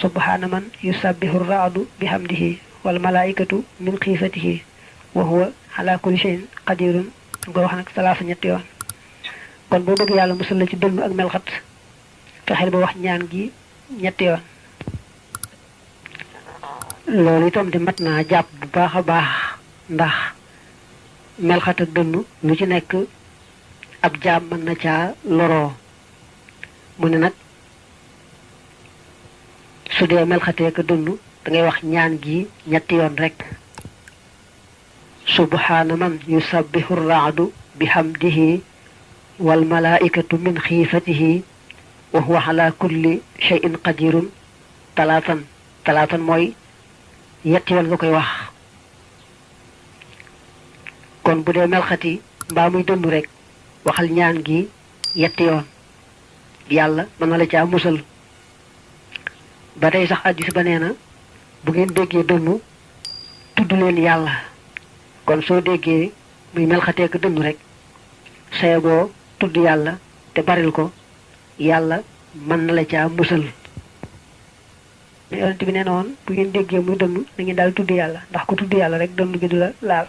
subhana man yusabbihu ar-ra'du bihamdihi wal malaikatu min khifatihi wa huwa ala kulli shay'in qadirun go wax nak salasa ñetti yoon kon bo bëgg yàlla musal la ci dënn ak melxat fexel ba wax ñaan gi ñetti yoon loolu itam di mat naa jàpp bu baax a baax ndax melxat ak dënn lu ci nekk ab jaam mën na caa loroo mu ne nag su dee melxatee ka dënn da ngay wax ñaan gi ñetti yoon rek subhana man yusabbihu ar-ra'du bihamdihi wal malaikatu min khifatihi wa huwa ala kulli shay'in qadirun talatan mooy yetti yoon nga koy wax kon bu dee melxati mbaa muy dënn rek waxal ñaan gi yetti yoon yàlla mën na la caa musal ba tey sax addis ba nee na bu ngeen déggee dënnu tudd leen yàlla kon soo déggee muy melxatee ko dënnu rek sayagoo tudd yàlla te baril ko yàlla mën na la caa musal yonent bi nee na woon bu ngeen déggee muy dënnu da ngeen daal tudd yàlla ndax ko tudd yàlla rek dënnu bi du la laal